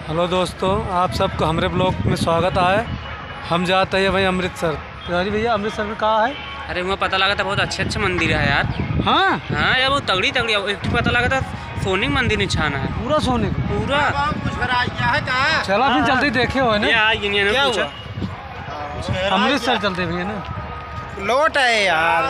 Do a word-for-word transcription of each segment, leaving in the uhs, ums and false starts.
हेलो दोस्तों, आप सबको हमरे ब्लॉग में स्वागत है। हम जात ही भाई अमृतसर। तो अरे भैया, अमृतसर में का है? अरे, वहाँ पता लगा था, बहुत अच्छे अच्छे मंदिर है यार। हाँ? हाँ यार, वो तगड़ी तगड़ी, एक ठो पता लगा था, सोने का मंदिर निछाना है। पूरा सोने का? पूरा। चला फिर, चलते ही देखे हो ना। ये आ, ये नहीं, क्या पूछा। हुआ? अमृतसर चलते भैया ना। लोट है यार।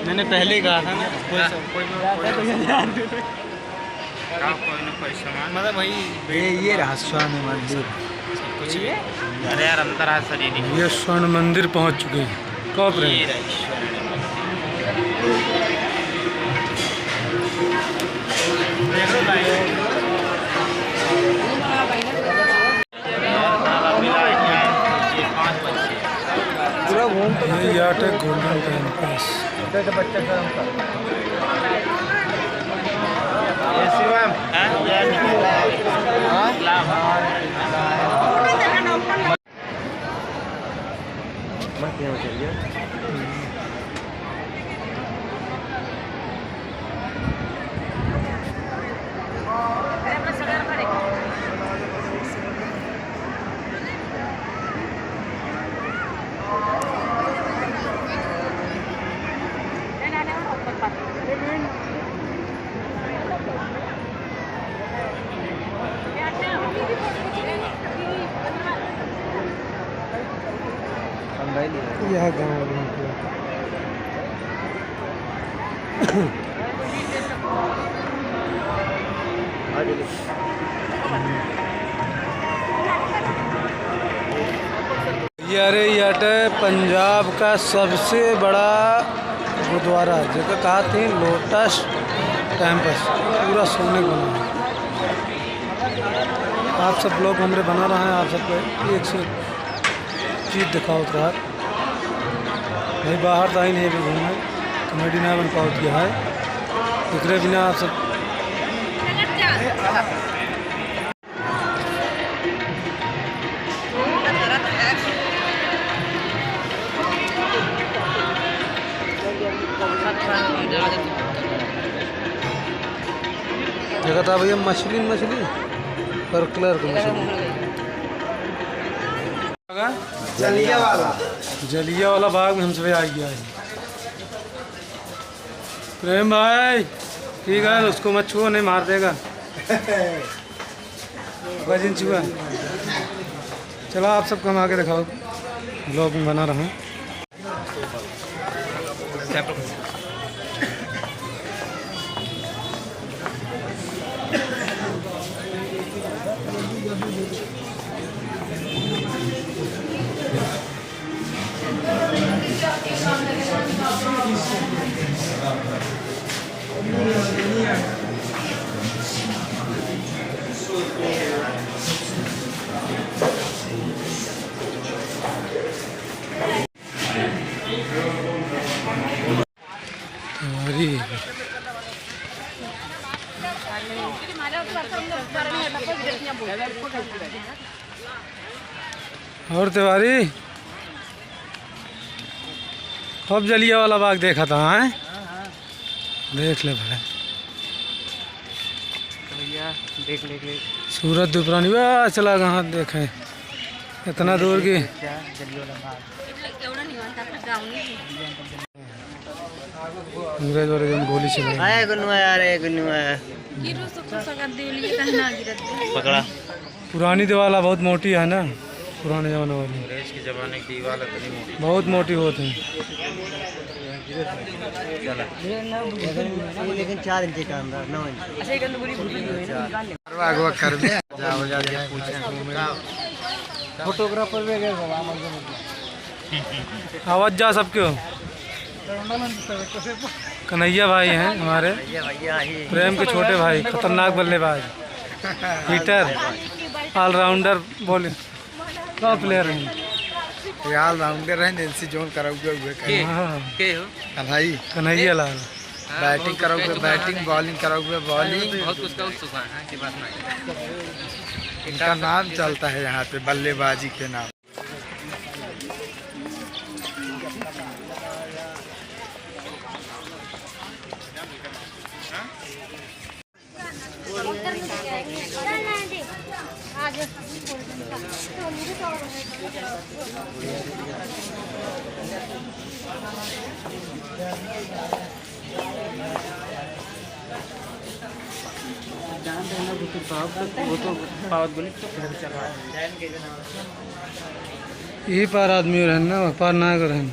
मैंने पहले ही कहा था ना, कोई हाँ। सब, कोई ना, कोई ना, कोई ना, कोई सामान। मतलब वही ये, ये रहा स्वर्ण मंदिर। कुछ भी? अरे यार, अंदर आ सर, ये नहीं। ये स्वर्ण मंदिर पहुंच चुके हैं। टॉप रहे। ये रहा स्वर्ण मंदिर। पूरा घूम तो ये याट है गोल्डन कैंपस। जैसे बच्चा गर्म कर। हाँ? मत यहाँ चलिए। यह गाँव वाले हैं। ये अरे, ये अटे पंजाब का सबसे बड़ा गुरुद्वारा, जेका कहत ही लोटस टेम्पल, पूरा सोने का बना है। आप सब लोग हमरे बना रहे हैं, आप सबको एक से एक चीज दिखावत रहा। भाई बाहर तो आई नहीं अभी घूमने, कॉमेडी ना बन पावत है। एकरे बिना आप सब देखा था भैया, मछली, मछली, पर कलर की मछली। जलिया वाला। जलिया वाला बाग में हम सब आ गया है। प्रेम भाई, ठीक है, उसको मत छुओ, नहीं मार देगा। वजन छुआ। चला, आप सबको हम आगे दिखाओ, ब्लॉग में बना रहा। अरे। और तिवारी, खूब जलिया वाला बाग देखा था, हैं? देख ले भाई। भैया, देख, देख, देख। सूरज दुपरानी, वाह, चला कहाँ देखे। इतना दूर की। क्या? जलिया वाला बाग। अंग्रेज वाले जन गोली चला। आए गुनुआ यार, आए गुनुआ। गिरो सब तो सगत देवली के कहना गिरत। पकड़ा। पुरानी दीवाल बहुत मोटी है ना, पुराने जमाने वाली। अंग्रेज के जमाने की दीवाल इतनी मोटी। बहुत मोटी होत है। चला। लेकिन चार इंच का अंदर, नौ इंच। अगवा, अगवा कर दे। जा, हो जा, जा, पूछे। फोटोग्राफर भी गए बाबा, आवाज जा सबके हो। कन्हैया भाई हैं हमारे, प्रेम के छोटे भाई, खतरनाक बल्लेबाज, hitter, allrounder, bowling, top player हैं। ये ऑलराउंडर हैं, एनसी जोन कराउबे हुए के। हाँ। के हो? कन्हई। कन्हैया लाल। हाँ, बैटिंग बहुत कराउबे, कुछ बैटिंग, बॉलिंग कराउबे, बॉलिंग। बहुत कुछ का उत्सुक है, हाँ, की बात ना। इनका नाम चलता है यहाँ पे बल्लेबाजी के नाम। यही पार आदमी रहन ना, वह पार ना रहन।